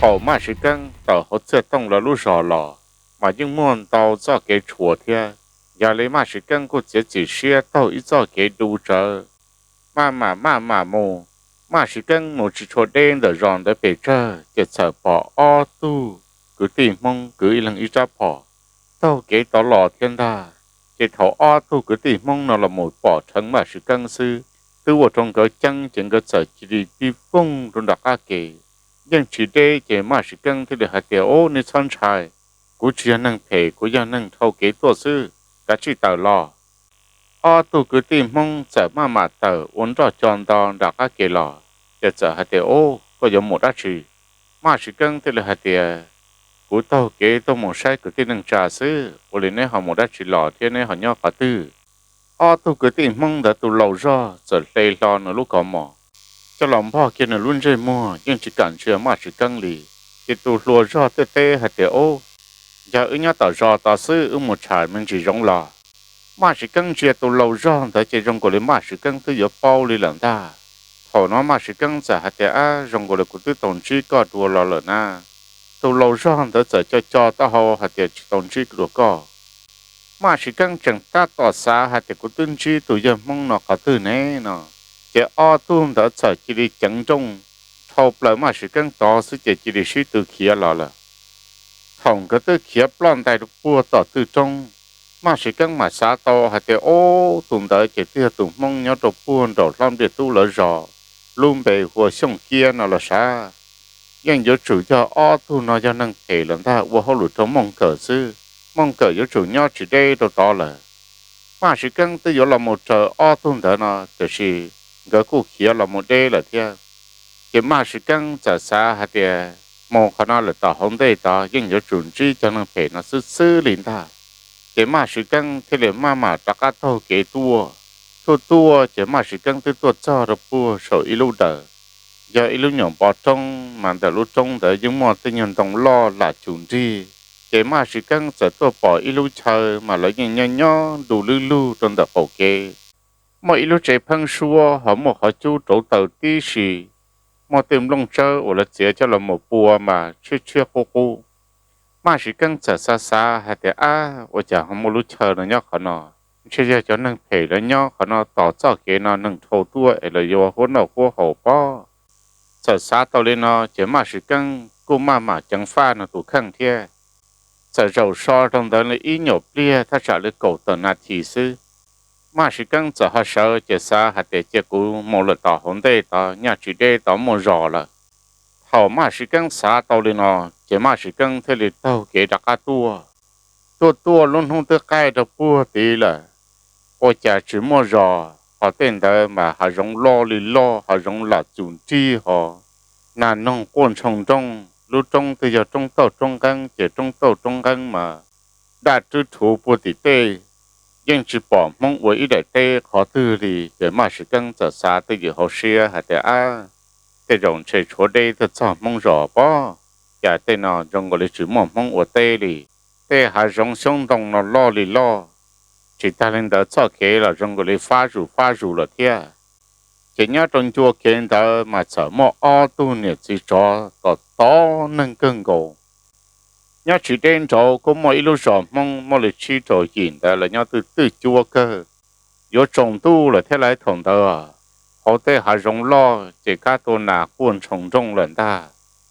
Thaum Maj Siv Keeb tawm hauv Txiaj Tooj lawv lub zos los, mas yeej muaj ntau txoj kev tshuav thiab. Yog li Maj Siv Keeb kuj txiav txim siab taug ib txoj kev du tsawv, maj mam maj mam mus. Maj Siv Keeb mus tsis tshua deb ntawm zos ntawd pes tsawg, ces txawm pom ob tug kwv tij Hmoob kwv ib leeg ib rab phom taug kev tod los thiab ntag. Ces thaum ob tug kwv tij Hmoob no los mus pom dheev Maj Siv Keeb xwb, twb ua rau nkawd ceeb, ces nkawd txawm cia li pib voog rau nram qab ke. Yeej tsis deb, ces Maj Siv Keeb thiaj li hais tias, Ub, nej txhob ntshai, kuv tsis yog neeg phem, kuv yog neeg dhau kev tuaj xwb, kav tsij tawm los. Ob tug kwv tij Hmoob txawm maj mam tawm ua nroj co nto nram qab ke los, ces txawm hais tias, Ub, koj yuav mus dab tsi? Maj Siv Keeb thiaj li hais tias, Kuv taug kev tuaj mus saib kwv tij neej tsa xwb, ua li neb ho mus dab tsi los thiab neb ho nyob qhov twg? Ob tug kwv tij Hmoob ntawd tus laus zog txawm hle hlo nws lub kaus mom coj los npog kiag nws lub ntsej muag, yeej tsis kam ntsia Maj Siv Keeb li. Ces tus hluas zog thiaj teb hais tias, Ub, yog wb nyob tom zos tod xwb, wb mus tsham me ntsis zoov los. Maj Siv Keeb ntsia tus laus zog ntawd ces zoo nkaus li Maj Siv Keeb twb yuav paub li lawm ntag. Thaum no Maj Siv Keeb txawm hais tias, Ab, zoo nkaus li kuv twb tau ntsib koj dua los lawm na. Tus laus zog ntawd txawm co co taub hau hais tias, Tsis tau ntsib dua koj. Maj Siv Keeb tseem tab tom xav hais tias, Kuv twb ntsib tus yawg Hmoob no qhov twg ne no, ces ob tug ntawd txawm cia li ceev nrooj dhau plaws Maj Siv Keeb tod xwb ces cia li sib tw khiav los lawm. Thaum nkawd twb khiav ploj ntais rau puag tom twg roob, Maj Siv Keeb mam xav tau hais tias, Ob, tus ntawd ces twb yog tus Hmoob nyob rau puag nraum Hlob Npliaj Tub lawv zos, lub npe hu ua Xyooj Kiab no los sav. Yeej yuav tsum yog ob tug no yog neeg phem los ntag, ua hauj lwm rau Mooj Kawm xwb. Mooj Kawm yuav tsum nyob tsis deb rau tod lawm. Maj Siv Keeb twb yuav los mus raws ob tug ntawd no, tiam sis nkawd kuj khiav los mus deb lawm thiab. Ces Maj Siv Keeb txawm xav hais tias, Mus qhov no lawm tom hauv ntej tod yeej yuav tsum ntsib cov neeg phem no xwb xwb li ntag. Ces Maj Siv Keeb thiaj li maj mam rov qab taug kev tuaj. Tuaj tuaj ces Maj Siv Keeb twb tuaj txog rau puag saum ib lub dawm, yog ib lub nyuam npov roob, mas ntawm lub roob ntawd yeej muaj tej nyuag ntoo loj lam cum nrig. Ces Maj Siv Keeb txawm tuaj pom ib lub chaw mas lawv yeej nyob nyob du lwb lug rau ntawm qaum kev. Muaj ib lub tsev pheeb suab ho muaj qhov cub rauv taws tib si, muaj tej nplooj tsawb uas lawv txiav coj los mus pua mas tshiab tshiab qub qub. Maj Siv Keeb txawm xav xav hais tias, Ab, ua cas ho muaj lub chaw no nyob qhov no? Ntshe yog cov neeg phem lawv nyob qhov no tos txoj kev no neeg dhau tuaj es lawv yuav huab noj huab haus pob. Txawm xav tau li no ces Maj Siv Keeb kuj maj mam ceev faj nws tus kheej thiab. Txawm zaum so rau ntawd li ib nyuam pliag thaj tsam li kaum tawm nas this xwb, Maj Siv Keeb txawm ho sawv ces xav hais tias, Cia kuv mus lawm tom hauv ntej tod, nyaj tsis deb tod muaj zos lawm. Thaum Maj Siv Keeb xav tau li no, ces Maj Siv Keeb thiaj li taug kev rov qab tuaj. Tuaj tuaj lub hnub twb qaij rau puag tid lawm, ua cas tsis muaj zos, ho tej ntawd mas hav zoov loj li loj, hav zoov lam cum nrig ho, nas noog quaj ntshoo nrooj. Lub roob twb yog roob tauj roob nqeeb, ces roob tauj roob nqeeb mas daj rwb rhuv puag tim tej, yeej tsis pom Hmoob ua ib daim teb qhov twg li. Ces Maj Siv Keeb txawm xav twj ywm hauv siab hais tias, Ab, tej zaum ntshe tshuav deb tuaj txog Hmoob zos pob, cas tej no zoo nkaus li tsis muaj Hmoob ua teb li. Tej hav zoov xyoob ntoo no loj li loj, tsis tag li ntawd txoj kev los zoo nkaus li fab zus fab zus lawm thiab. Ces nyob rau ncua kev ntawd mas txawm muaj ob tug niam txiv tsov tos tos neeg kawg nkaus. Nyob tsis deb nraud kuj muaj ib lub zos Hmoob muaj li tsib rau yim ntawd, lawv nyob twj twj cuab kawg. Yuav tsaus ntuj lawm thiab lauj thaum ntawd, hauv tej hav zoov loj ces kab tua nas quaj ntshoo nrooj lawm ntag.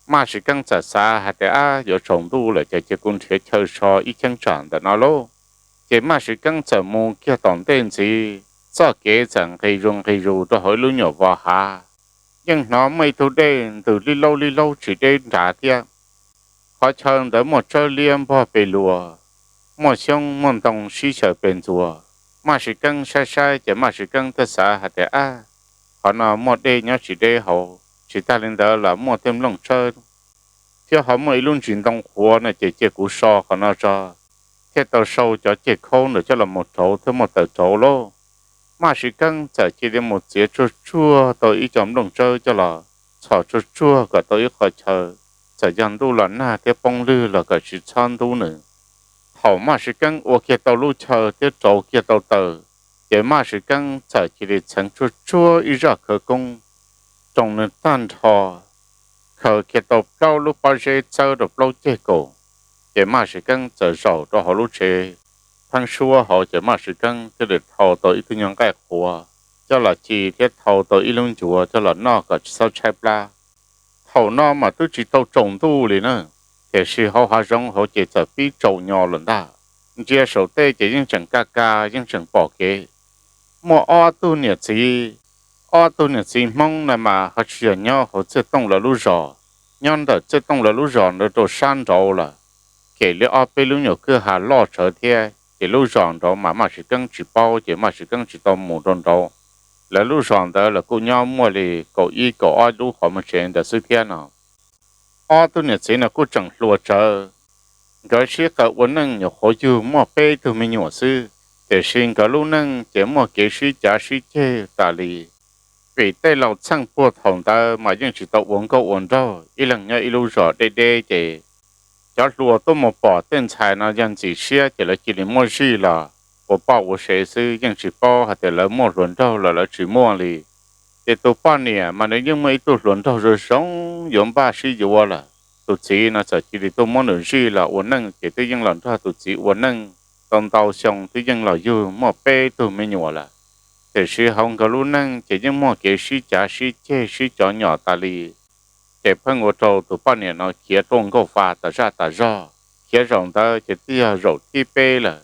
Maj Siv Keeb txawm xav hais tias, Ab, yuav tsaus ntuj lawm ces cia kuv nrhiav chaw so ib cheeb tsam ntawm no lauj. Ces Maj Siv Keeb txawm mus kiag tom ntej ntxiv, txoj kev txawm nqis zus nqis zus rau hauv ib lub nyuam vos hav. Yeej hnov muaj ib tug dej ntws lij laub lij laub tsis deb nrad thiab. Qhov chaw ntawd muaj tsawb liab npog pes luas, muaj xyoob muaj ntoo sib xyaw pes ntxuas. Maj Siv Keeb saib saib ces Maj Siv Keeb thiaj xav hais tias, Ab, qhov no muaj dej nyob tsis deb hauv, tsis tag li ntawd los muaj tej nplooj tsawb thiab ho muaj ib lub ntsis ntoo qhuav no ces cia kuv so qhov no tso, thiaj tau sau cov ceg khaub ntawd coj los mus rauv thiab muaj taws rauv lauj. Maj Siv Keeb txawm cia li mus txiav tsuag tsuag tau ib co nplooj tsawb coj los txhos tsuag tsuag kom tau ib qho chaw, txawm yog ntuj los nag thiab poob lwg los kom tsis txhob ntub nws. Thaum Maj Siv Keeb ua kiag tau lub chaw thiab rauv kiag tau taws, ces Maj Siv Keeb txawm cia li txheev tsuag tsuag ib zaj khawv koob roos nws tag nrho. khaws kiag tau plaub lub pob zeb txawb rau plaub ceg kaum, ces Maj Sim Keeb txawm zaum rau hauv lub tsev pheeb suab hauv, ces Maj Sim Keeb thiaj li thau tau ib tug nyuag nqaij qhuav coj los ci thiab thau tau ib lub ncuav coj los noj kom tsis txhob tshaib plab. Thaum no mas twb tsis tau tsaus ntuj li na, tiam sis hauv hav zoov hauv ces txawm pib tsaus nyo lawm ntag. Ntsia saum tej ces yeej tseem kaj kaj yeej tseem pom kev. Muaj ob tug niam txiv, ob tug niam txiv Hmoob na mas ho tsis yog nyob hauv Txiaj Tooj lawv lub zos, nyob ntawm Txiaj Tooj lawv lub zos ntawd rau sab nraud lawm. Kem li ob peb lub nyuam kwj ha loj tsawv thiab, ces lub zos nraud mas Maj Sim Keeb tsis paub, ces Maj Sim Keeb tsis tau mus rau nraud. Lawv lub zos ntawd los kuj nyob muaj li kaum ib kaum ob lub qhov muag tsev ntawd xwb thiab no. Ob tug niam txiv no kuj tseem hluas tsawv, nkawd sib qawm ua neej nyuam qhuav yug muaj peb tug me nyuam xwb, tiam sis nkawd lub neej ces muaj kev sib cav sib ceg tas li. Vim tej laus txheej puag thaum ntawd mas yeej tsis tau ua nkauj ua nraug, ib leeg nyob ib lub zos deb deb ces cov hluas tuaj mus pom tej ntxhais no yog ntxim siab ces lawv cia li muab zij los ua poj ua sev xwb, yeej tsis paub hais tias lawv muaj hluas nraug los lawv tsis muaj li. Ces tus poj niam mas nws yeej muaj ib tug hluas nraug zoo zoo yuav npaj sib yuav lawm, tus txiv no txawm cia li tuaj muab nws zij los ua neej ces twb yeej los nrog tus txiv ua neej tau ntau xyoo twb yeej los yug muaj peb tug me nyuam lawm. Tiam sis hauv nkawd lub neej ces yeej muaj kev sib cav sib ceg sib cov nyom tas li. Ces pheej ua rau tus poj niam no khiav tuaj nkauj fa tas zaj tas zog. Khiav zaum ntawd ces twb yog zaum thib peb lawm.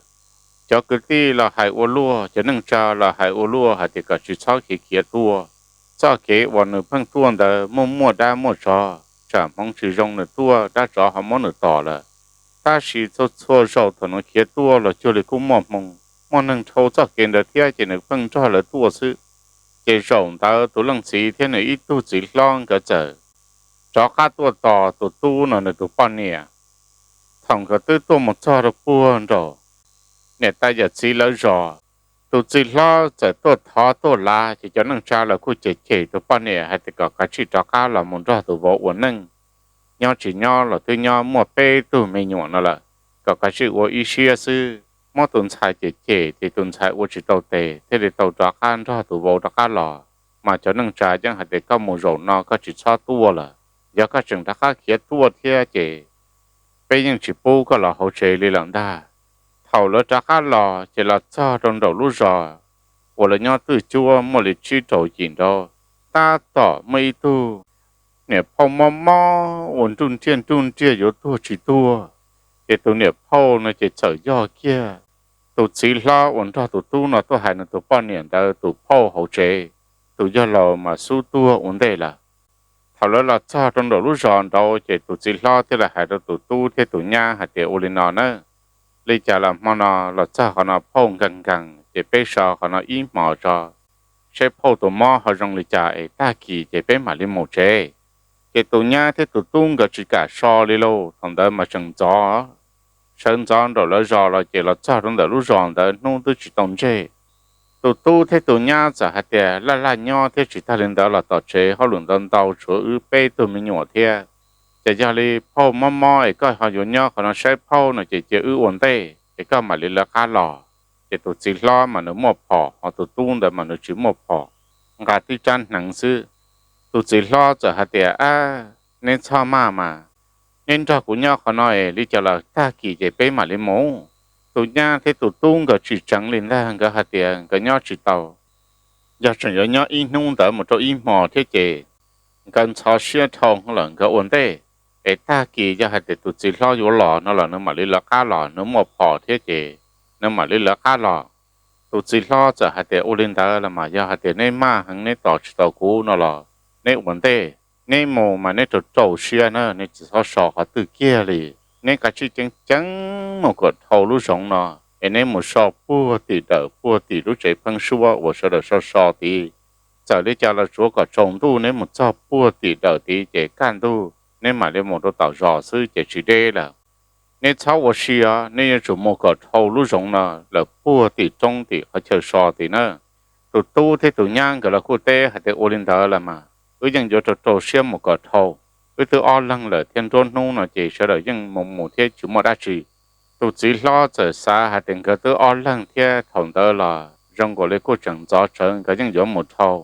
Cov kwv tij los hais ua luaj, cov neej tsa los hais ua luaj hais tias kom tsis txhob khiav khiav tuaj. Txoj kev uas nws pheej tuaj ntawd muaj muaj dab muaj tsov, tsam hmoov tsis zoo nws tuaj dab tsov ho muab nws tom lawm. Tab sis txhua txhua zaus thaum nws khiav tuaj los cuag li kuj muaj hmoo, muaj neeg dhau txoj kev ntawd thiab ces nws pheej nrog lawv tuaj xwb. Ces zaum ntawd tus leej txiv thiab nws ib tug txiv hlob nkawd txawm rov qab tuaj tos tus tub no nws tus poj niam. Thaum nkawd twb tuaj mus txog rau puag nraum niam tais yawm txiv lawv zos, tus txiv hlob txawm tuaj thov tuaj lav, ces cov neej tsa los kuj cem cem tus poj niam hais tias kom kav tsij rov qab los mus nrog tus vauv ua neej. Nyob tsis nyob los twb nyob muaj peb tug me nyuam no lawm, kom kav tsij ua ib siab xwb. Muab tus ntxhais cem cem ces tus ntxhais ua tsis tau tes thiaj li tau rov qab nrog tus vauv rov qab los. Mas cov neej tsa yeej hais tias koj mus zaum no koj tsis txhob tuaj lawm, yog koj tseem rov qab khiav tuaj thiab ces peb yeej tsis pub koj los hauv tsev li lawm ntag. Thaum lawv rov qab los ces los txog rau nraum lub zos uas lawv nyob twj cuab muaj li tsib rau yim nraud, tab tom muaj ib tug niam phauj mob mob ua nruj nriaj nruj nriaj yuav tuag tsis tuag. Ces tus niam phauj no ces txawm yog kiag tus txiv hlob uas nrog tus tub no tuaj hais nws tus poj niam ntawd tus phauj hauv tsev, tus yawg laus mas xub tuag ua ntej lawm. Thaum lawv los txog rau nraum lub zos nraud ces tus txiv hlob thiaj li hais rau tus tub thiab tus nyab hais tias ua li no na, li cas los hmo no los txog qhov no phauj nkees nkees ces peb so qhov no ib hmos tso, seb phauj tus mob ho zoo li cas es tag kis ces peb mam li mus tsev. Ces tus nyab thiab tus tub nkawd tsis kam so li lauj, thaum ntawd mas tseem ntxov, sawv ntxov nraum lawv zos los ces los txog rau ntawm lub zos ntawd hnub twb tsis tau ntseg. Tus tub thiab tus nyab txawm hais tias laj laj nyob thiab tsis tag li ntawd los tom tsev hauj lwm ntau ntau tshuav wb peb tug me nyuam thiab. Ces yog li phauj mob mob es koj ho yuav nyob qhov no saib phauj no ces cia wb ua ntej es koj mam li lawv qab los. Ces tus txiv hlob mas nws muaj phom, ho tus tub ntawd mas nws tsis muaj phom, nqa tib rab hneev xwb. Tus txiv hlob txawm hais tias, ab, neb txhob maj mas, neb nrog kuv nyob qhov no es li cas los tag kis ces peb mam li mus. Tus nyab thiab tus tub nkawd tsis tseev li ntag, nkawd hais tias nkawd nyob tsis tau, yog tseem yuav nyob ib hnub ntawd mus rau ib hmos thiab ces nkawd ntxhov siab dhau lawm nkawd ua ntej. Es tag kis yog hais tias tus txiv hlob yuav los no los nws mam li lawv qab los, nws muaj phom thiab ces nws mam li lawv qab los. Tus txiv hlob txawm hais tias ua li ntawd los mas yog hais tias neb maj heev neb tos tsis tau kuv no los neb ua ntej, neb mus mas neb rau rau siab na, neb tsis txhob so qhov twg kiag li. Neb kav tsij ceev ceev mus kom dhau lub zoov no, es neb mus so puag tim dawm puag tim lub tsev pheeb suab uas sawv daws so so tid. Txawm li cas los tsuav kom tsaus ntuj neb mus txog puag tim dawm tid ces kaj ntug neb mam li mus rau tom zos xwb ces tsis deb lawm. Neb txhob ua si os, neb yuav tsum mus kom dhau lub zoov no lawm puag tim roob tim qhov chaw so tid na. Tus tub thiab tus nyab nkawd los kuj teb hais tias ua li ntawd los mas wb yeej yuav rau rau siab mus kom dhau. Wb twb ob leeg lawm thiab nruab hnub no ces sawv daws yeej mus mus thiab tsis muaj dab tsi. Tus txiv hlob txawm xav hais tias nkawd twb ob leeg thiab thaum ntawd los zoo nkaus li kuj tseem ntxov tsawv nkawd yeej yuav mus dhau.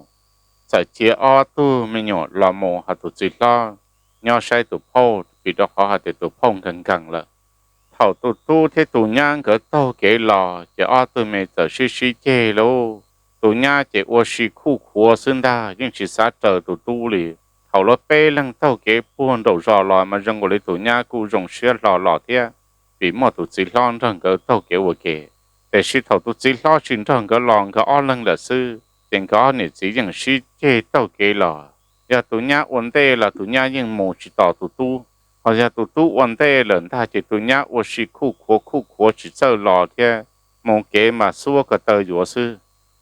Txawm cia ob tug me nyuam los mus ho tus txiv hlob nyob saib tus phauj, vim rau qhov hais tias tus phauj nkees nkees lawm. Thaum tus tub thiab tus nyab nkawd taug kev los ces ob tug me txawm sib sib ceg lauj. Tus nyab ces ua si khuj khuav xwb ntag, yeej tsis xav raws tus tub li. Thaum lawv peb leeg taug kev puag nraum zos los mas zoo nkaus li tus nyab kuj zoo siab hlo los thiab, vim muaj tus txiv hlob nrog nkawd taug kev ua ke. Tiam sis thaum tus txiv hlob tsis nrog nkawd los nkawd ob leeg lawm xwb, ces nkawd ob niam txiv yeej sib ceg taug kev los. Yog tus nyab ua ntej los tus nyab yeej mus tsis tos tus tub, ho yog tus tub ua ntej lawm ntag ces tus nyab ua si khuj khuav khuj khuav tsis txawj los thiab, mus kev mas xuab ko taw yuav xwb.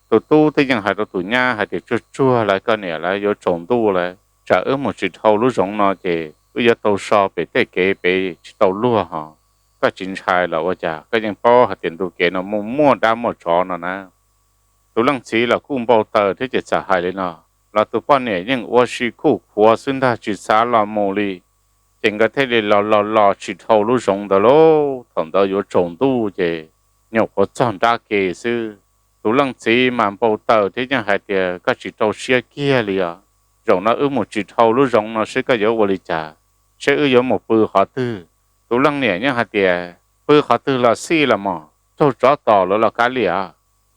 Tus tub twb yeej hais rau tus nyab hais tias, tsuag tsuag lawm koj niam, lawv yuav tsaus ntuj lawm, tsam wb mus tsis dhau lub zoov no ces wb yuav tau so pem tej kev pem tsis tau luag hos. Koj tsis ntshai los ua cas, koj yeej paub hais tias ntu kev no muaj muaj dab muaj tsov no na. Tus leej txiv los kuj npau taws thiab ces txawm hais li no, los tus poj niam yeej ua si khuj khuav xwb ntag, tsis xav los mus li. Ces nkawd thiaj li los los los tsis dhau lub zoov ntawd lauj. Thaum ntawd yuav tsaus ntuj ces nyuam qhuav txog nrab ke xwb. Tus leej txiv mas npau taws thiab yeej hais tias, koj tsis rau siab kiag li os. Zaum no wb mus tsis dhau lub zoov no seb koj yuav ua li cas, seb wb yuav mus pw qhov twg. Tus leej niam yeej hais tias, pw qhov twg los xij los mog, raug tsov tom lawv los kav liam.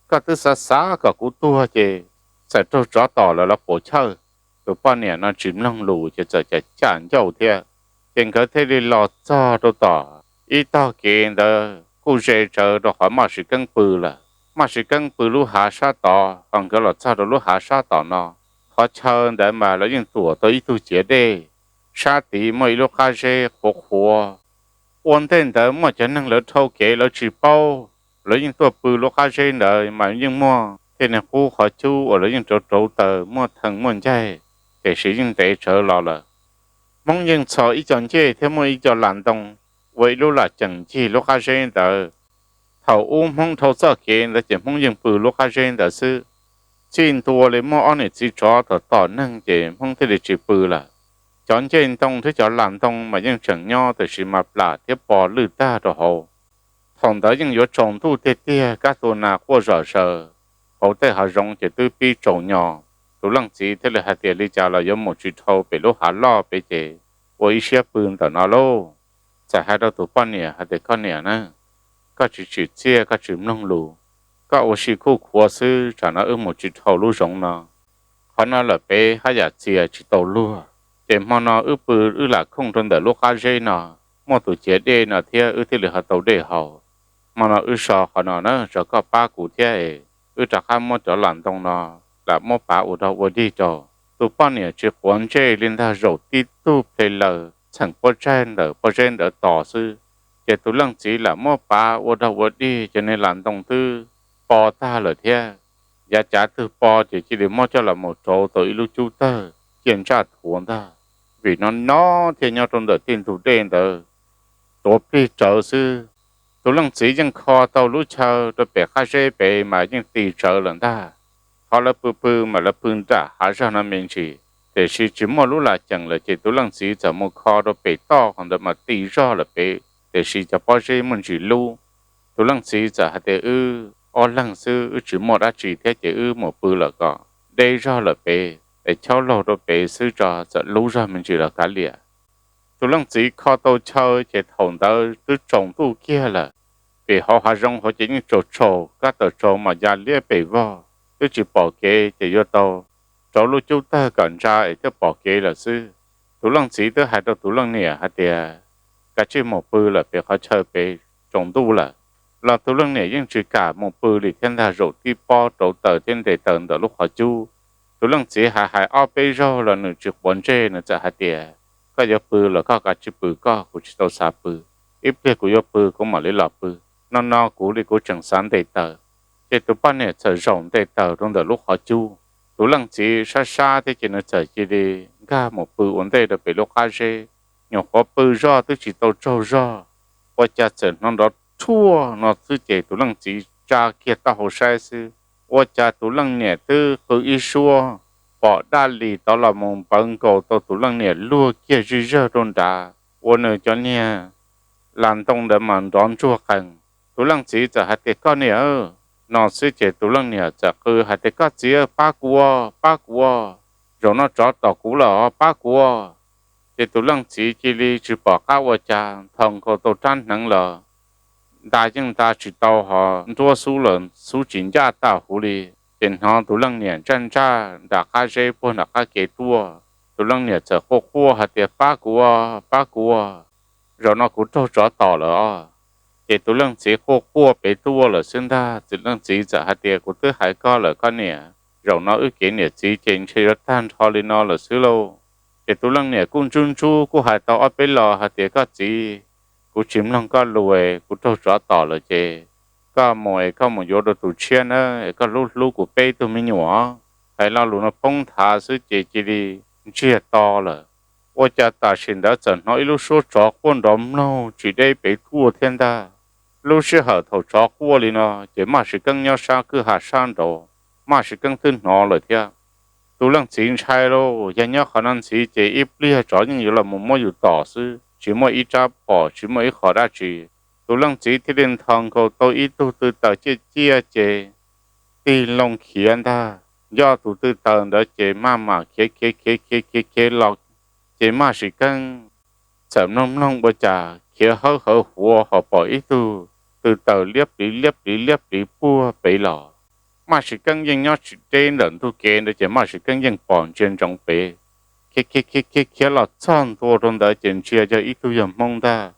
Koj twb xav xav kom kuv tuag ces txawm raug tsov tom lawv los puas chawj. Tus poj niam no tsis mloog lus ces txawm cam cam ncauj thiab. Ces nkawd thiaj li los txog rau tom ib tog kev ntawd kuj ze tsawv rau qhov Maj Siv Keeb pw lawm. Maj Siv Keeb pw lub hav sab tod, ho nkawd los txog rau lub hav sab tom no. Qhov chaw ntawd mas lawv yeej tuam tau ib tug ciav dej, sab tid muaj ib lub qab zeb qhuav qhuav. Ua ntej ntawd muaj cov neeg lawv dhau kev lawv tsis paub, lawv yeej tuaj pw lub qab zeb ntawd mas yeej muaj tej neeg qub qhov cub uas lawv yeej rauv rauv taws muaj theej muaj ncaig, tiam sis yeej ntev tsawv los lawm. Hmoob yeej txhos ib co ncej thiab muaj ib co lam ntoo ua ib lub lam ceem ncig lub qab zeb ntawd. Thaum ub Hmoob dhau txoj kev ntawd ces Hmoob yeej pw lub qab zeb ntawd xwb. Txij ntua li muaj ob niam txiv tsov tom tom neeg ces Hmoob thiaj li tsis pw lawm. Cov ncej ntoo thiab cov lam ntoo mas yeej tseem nyob tiam sis mas plam thiab po lwj tag rau hauv. Thaum ntawd yeej yuav tsaus ntuj tiag tiag, kab tua nas quaj zom zaws, hauv tej hav zoov ces twb pib tsaus nyo. Tus leej txiv thiaj li hais tias li cas los yuav mus tsis dhau pem lub hav loj pem ces ua ib siab pw ntawm no lauj. Txawm hais rau tus poj niam hais tias koj niam na, koj tsis tsim txiaj koj tsis mloog lus, koj ua si khuj khuav xwb tsam no wb mus tsis dhau lub zoov no. Qhov no lawm pem haj yam txias tsis tau luag, ces hmo no wb pw wb lam khooj rau ntawm lub qab zeb no, muaj tus ciav dej no thiab wb thiaj li ho tau dej haus. Hmo no wb so qhov no na, tso koj pab kuv thiab es wb rov qab muab cov lam ntoo no lam muab pav ua dog ua dig rau. Tus poj niam tsis quav ntsej li ntag, zaum tib tug ple laws txheem pob zeb ntawm pob zeb ntawd tos xwb, ces tus leej txiv lam muab pav ua dog ua dig ces niag lam ntoo twb po tag lawm thiab. Yav cav twg po ces cia li muab coj los mus rauv tau ib lub cub tawg ciaj ntsaj thuav ntag, vim no no thiaj nyob rau ntawm tej ntug dej ntawd tuav plig rawv xwb. Tus leej txiv yeej kho tau lub chaw rau pem qab zeb pem mas yeej ti tsawv lawm ntag. Qhov lawv pw pw mas lawv pw nram hav zog no me ntsis, tiam sis tsis muaj lub lam ceem lawm ces tus leej txiv txawm mus kho rau pem toj qhov ntawd mas ti zog lawm pem, tiam sis cov pob zeb muaj ntsis lub. Tus leej txiv txawm hais tias wb ob leeg xwb wb tsis muaj dab tsi thiab ces wb mus pw lawm kom deb zog lawm pem es chob laug rau pem xwb tso, txawm lub zog me ntsis los kav liam. Tus leej txiv kho tau chaw ces thaum ntawd twb tsaus ntuj kiag lawm, vim hauv hav zoov hauv ces yeej tsaus tsaus, kab taws tsaus mas ya liab pes vog, twb tsis pom kev ces yuav tau rauv lub cub tawg kom ntsa es thiaj pom kev lawm xwb. Tus leej txiv twb hais rau tus leej niam hais tias kav tsij mus pw lawm pem qhov chaw pem, tsaus ntuj lawm. Los tus leej niam yeej tsis kam mus pw li thiab ntag, zaum tib pob rauv taws thiab ntes taws ntawm lub qhov cub. Tus leej txiv hais hais ob peb zaug los nws tsis quav ntsej, nws txawm hais tias koj yuav pw los koj kav tsij pw koj, kuv tsis tau xav pw. Ib pliag kuv yuav pw kuv mam li los pw, no no kuv li kuv tseem xav ntes taws. Ces tus poj niam txawm zaum ntes taws rau ntawm lub qhov cub. Tus leej txiv sab sab thiab ces nws txawm cia li nkag mus pw ua ntej rau pem lub qab zeb. Nyuam qhuav pw zog twb tsis tau tsaug zog, ua cas txawm hnov nrov rhuaj no xwb ces tus leej txiv tsa kiag taub hau saib xwb, ua cas tus leej niam twb qw ib suab, pom dab li tod los mus npawv nkaus tau tus leej niam luag kiag zij zawg rau nrad, ua nws cov niag las ntoo ntawd mas nrov ntsuag qees. Tus leej txiv txawm hais tias koj niam no xwb ces tus leej niam txawm qw hais tias koj txiv pab kuv ua, pab kuv ua, zaum no tsov tom kuv lawm os, pab kuv ua. Ces tus leej txiv cia li tsis pom qab ua cas, nthos nkaus tau rab hneev los nta yeej nta tsis tau, ho nruab xub los xub tsis ncaj tag huv li. Ces hnov tus leej niam ntsaj ntsaj nram qab zeb puag nram qab kev tuaj. Tus leej niam txawm quaj quaj hais tias, Pab kuv, pab kuv, zaum no kuv raug tsov tom lawm os. Ces tus leej txiv quaj quaj pem tuaj lawm xwb ntag. Tus leej txiv txawm hais tias, Kuv twb hais koj lawm koj niam, zaum no wb kev niam txiv ces ntshe yuav tag nrho li no lawm xwb lauj. Ces tus leej niam kuj ntsub ntsub kuj hais tau ob peb los hais tias, Koj txiv, kuv tsis mloog koj lus, kuv raug tsov tom lawm ces koj mus es koj mus yuav dua tus tshiab nawb, es koj hlub hlub kuv peb tug me nyuam. Hais lo lus no poob nthav xwb ces cia li ntsiag to lawm. Ua cas tam sim ntawd txawm hnov ib lub suab tsov quaj nrov mloog tsis deb pem tuaj thiab ntag. Lub sij hawm thaum tsov quaj li no ces Maj Sim Keeb nyob sab kwj ha sab nraud, Maj Sim Keeb twb hnov lawm thiab. Tus leej txiv ntshai lauj, yog nyob qhov no ntxiv ces ib pliag tsov yeej yuav los mus muab yus tom xwb, tsis muaj ib rab phom tsis muaj ib qho dab tsi. Tus leej txiv thiaj li nthos nkaus tau ib tug tw taws ciaj ciaj ces tig loo khiav ntag. Nco tus tw taws ntawd ces maj mam khiav khiav khiav khiav khiav khiav los, ces Maj Sim Keeb txawm mloog mloog ua cas khiav hawb hawv huav ho pom ib tug tw taws liab pliv liab pliv liab pliv puag pem los. Maj Sim Keeb yeej nyob tsis deb ntawm ntug kev ntawd ces Maj Sim Keeb yeej pom ntsia ntsoov pem. Khiav khiav khiav khiav khiav los txog ntua rau ntawd ces ntsia yog ib tug yawg Hmoob ntag,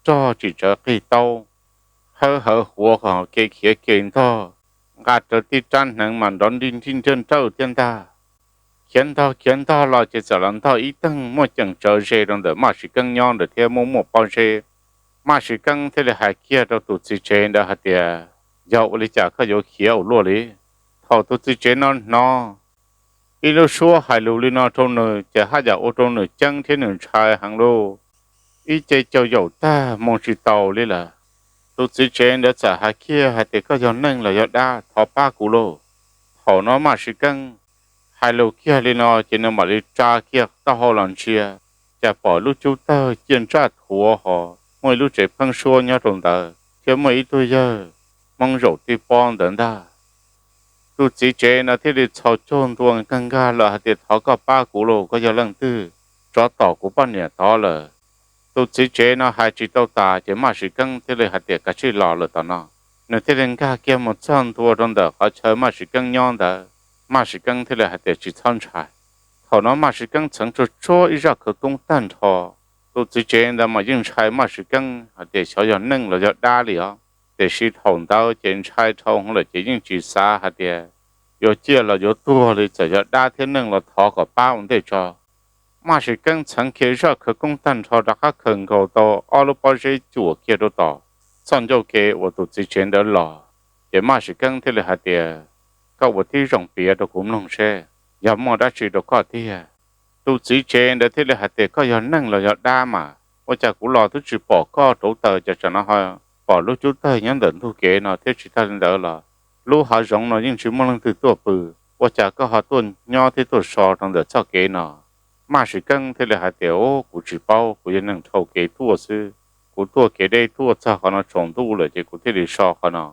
rog tsim tsawv qig taub, hawb hawv huav ho kev khiav kev ntog, nqa rawv tib rab hneev mas nrov nrij nrij nraj nrawj thiab ntag. Khiav ntog khiav ntog los ces txawm los ntog ib teeg muaj ceem tsawv ze rau ntawm Maj Sim Keeb nyob ntawd thiab muaj muaj pob zeb. Maj Sim Keeb thiaj li hais kiag rau tus txiv tsev ntawd hais tias, Yog ua li cas koj yuav khiav ua luaj li? Thaum tus txiv tsev no hnov ib lub suab hais lus li no rau nws ces haj yam ua rau nws ceeb thiab nws ntshai heev lauj. Ib ce caum yaum tag moo tsis taus li lawm. Tus txiv tsev ntawd txawm hais kiag hais tias, Koj yog neeg los yog dab, thov pab kuv lauj. Thaum no Maj Sim Keeb hais lus kiag li no ces nws mam li tsa kiag taub hau los ntsia, cas pom lub cub tawg ciaj ntsaj thuav ho muaj ib lub tsev pheeb suab nyob rau ntawd thiab muaj ib tug yawg Hmoob zaum tib pob ntawd ntag. Tus txiv tsev no thiaj li txhos caug ntua nkag nkag lawm hais tias, Thov koj pab kuv lauj, koj yog leej twg? Tsov tom kuv poj niam tod lawm. Tus txiv tsev no hais tsis tau tas ces Maj Sim Keeb thiaj li hais tias, Kav tsij los lawm tom no. Nws thiaj li nkag kiag mus txog ntua rau ntawm qhov chaw Maj Sim Keeb nyob ntawd. Maj Sim Keeb thiaj li hais tias, Tsis txhob ntshai. Thaum no Maj Sim Keeb txheev tsuag tsuag ib zaj khawv koob tag nrho. Tus txiv tsev ntawd mas yeej ntshai Maj Sim Keeb hais tias xyov yog neeg los yog dab li os. Tiam sis thaum ntawd ces ntshai dhau hwv lawm ces yeej tsis xav hais tias yuav ciaj los yuav tuag li, txawm yog dab thiab neeg los thov kom pab ua ntej tso. Maj Sim Keeb txheev kiag zaj khawv koob tag nrho rov qab khaws nkaus tau ob lub pob zeb cuam kiag rau tom txoj ncauj ke uas tus txiv tsev ntawd los. Ces Maj Sim Keeb thiaj li hais tias, Koj ua tib zoo piav rau kuv mloog seb yog muaj dab tsi rau koj tiag. Tus txiv tsev ntawd thiaj li hais tias, Koj yog neeg los yog dab mas? Ua cas kuv los twb tsis pom koj rauv taws, cas tsam no ho pom lub cub tawg nyob ntawm ntug kev no thiab tsis tag li ntawd los lub hav zoov no yeej tsis muaj leej twg tuaj pw, ua cas koj ho tuaj nyob thiab tuaj so rau ntawm txoj kev no? Maj Sim Keeb thiaj li hais tias, Ub, kuv tsis paub, kuv yog neeg dhau kev tuaj xwb. Kuv tuaj kev deb tuaj txog qhov no tsaus ntuj lawm ces kuv thiaj li so qhov no.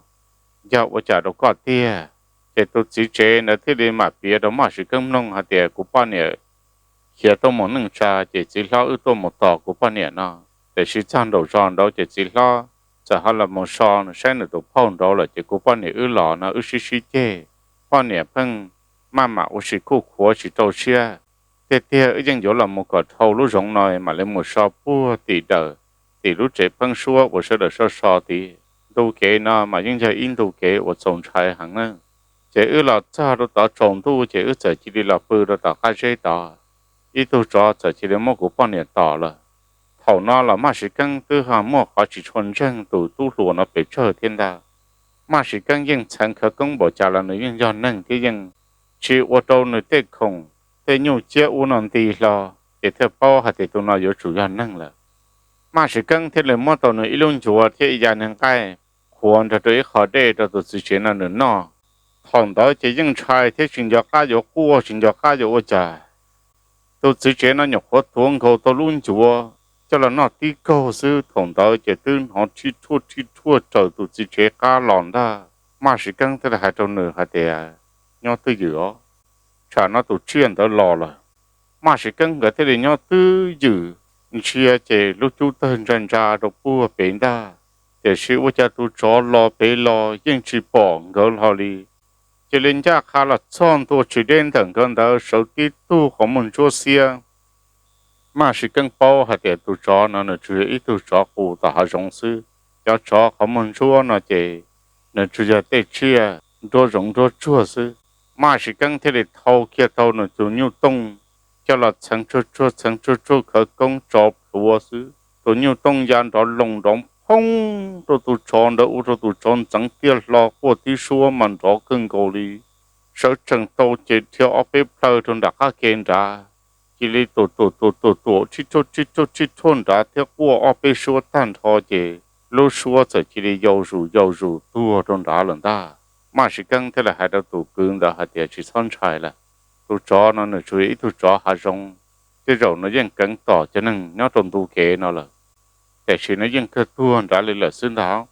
Yog ua cas rau koj tiag? Ces tus txiv tsev ntawd thiaj li mam piav rau Maj Sim Keeb mloog hais tias, Kuv poj niam khiav tuaj mus neej tsa ces txiv hlob wb tuaj mus tos kuv poj niam no. Tiam sis txog nraum zos nraud ces txiv hlob txawm ho los mus so saib nws tus phauj nraud lawm ces kuv poj niam wb los no wb sib sib ceg. Poj niam pheej maj mam ua si khuj khuav tsis rau siab. Tiag tiag wb yeej yuav los mus kom dhau lub zoov no mam li mus so puag tim dawm, tim lub tsev pheeb suab uas sawv daws so so tid. Ntu kev no mas yeej yog ib ntu kev uas txaus ntshai heev na. Ces wb los txog rau tod tsaus ntuj ces wb txawm cia li los pw rau tom qab zeb tod. Ib tug tsov txawm cia li muab kuv poj niam tom lawm. Thaum no los Maj Sim Keeb twb ho muaj qhov tsis tshua ntseeg tus tub hluas no pes tsawg thiab ntag. Maj Sim Keeb yeej txheev khawv koob npaum cas los nws yeej yog neeg thiab yeej tsis ua rau nws tej khoom tej nyuj ciab ub no nti hlo, ces thiaj paub hais tias tus no yuav tsum yog neeg lawm. Maj Sim Keeb thiaj li muab tau nws ib lub ncuav thiab ib yav niag nqaij qhuav nrog rau ib qho dej rau tus txiv tsev no nws noj. Thaum ntawd ces yeej ntshai thiab tsis nco qab yuav quaj tsis nco qab yuav ua cas. Tus txiv tsev no nyuam qhuav tuav nkaus tau lub ncuav coj los noj tib kaug xwb, thaum ntawd ces twb hnov rhij rhuaj rhij rhuaj raws tus txiv tsev qab los ntag. Maj Sim Keeb thiaj li hais rau nws hais tias, Nyob twj ywm os, tsam no tus tsiaj ntawd los lawm. Maj Sim Keeb nkawd thiaj li nyob twj ywm. ntsia ces lub cub tawg ntsa ntsa rau puag pem ntag. Tiam sis ua cas tus tsov los pem los yeej tsis pom nkawd hlo li. Cia li ncaj qha los txog ntua tsis deb ntawm nkawd ntawd sawv tib tug qhov muag ntsuab xiab. Maj Siv Keeb paub hais tias tus tsov no nws tsuas yog ib tug tsov qus tom hav zoov xwb. Cov tsov qhov muag ntsuab no ces nws tsuas yog tej tsiaj nruab zoov nruab tsuag xwb. Maj Siv Keeb thiaj li thau kiag tau nws tus nyuj tooj coj los txheev tsuag tsuag txheev tsuag tsuag khawv koob tso plhuav xwb. Tus nyuj tooj ya nrov loos nrov phoob rau tus tsov ntawd ua rau tus tsov ntxeev tiaj hlo quaj tib suab mas nrov kawg nkaus li. Sawv tsees tau ces dhia ob peb plhaw rau nram qab ke nrad, cia li tuam tuam tuam tuam tuam tsib rhuaj tsib rhuaj tsib rhuaj nrad thiab quaj ob peb suab tag nrho ces lub suab txawm cia li yau zus yau zus tuag rau nrad lawm ntag. Maj Siv Keeb thiaj li hais rau tus kwv ntawd hais tias tsis txhob ntshai lawm, tus tsov no nws tsuas yog ib tug tsov hav zoov, tej zaum nws yeej keev tom cov neeg nyob rau ntu kev no lawm, tiam sis nws yeej kawg tuag nrad li lawm xwb ntag.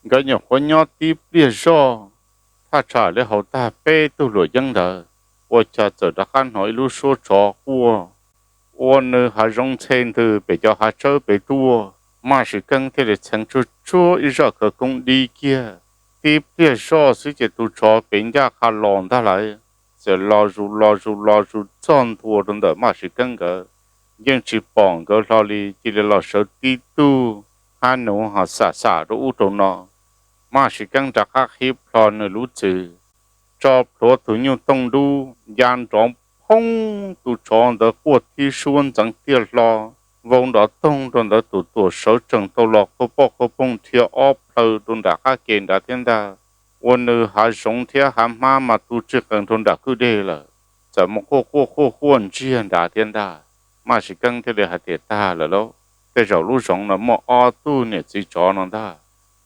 Nkawd nyuam qhuav nyob tib pliag zoj, thaj tsam li haus tag peb tug luam yeeb ntawd, ua cas txawm rov qab hnov ib lub suab tsov quaj ua nws hav zoov ntxhe ntws pem cov hav tsawb pem tuaj. Maj Siv Keeb thiaj li txheev tsuag tsuag ib zaj khawv koob dib kiag. Tib pliag zoj xwb ces tus tsov pem ncaj qha los ntag lawm, txawm los zus los zus los zus txog ntua rau ntawm Maj Siv Keeb nkawd, yeej tsis pom nkawd hlo li, cia li los sawv tib tug hab nuv ho xam xam rau ub rau no. Maj Siv Keeb rov qab qhib plho nws lub txwv, tso plhuav tus nyuj tooj dub ya nrov phoob, tus tsov ntawd quaj tib suab ntxeev tiaj hlo, vau nrov toog rau ntawd tus tuam sawv tsees tau los quaj poj quaj poog dhia ob plhaw rau nram qab ke nrad thiab ntag. Ua nws hav zoov thiab hav hmab mas tu tsis qees rau nram kwj deg lawm, txawm mus quaj quaj quaj quaj ntsiag nrad thiab ntag. Maj Siv Keeb thiaj li hais tias tag lawm lauj, tej zaum lub zoov no muaj ob tug niam txiv tsov no ntag.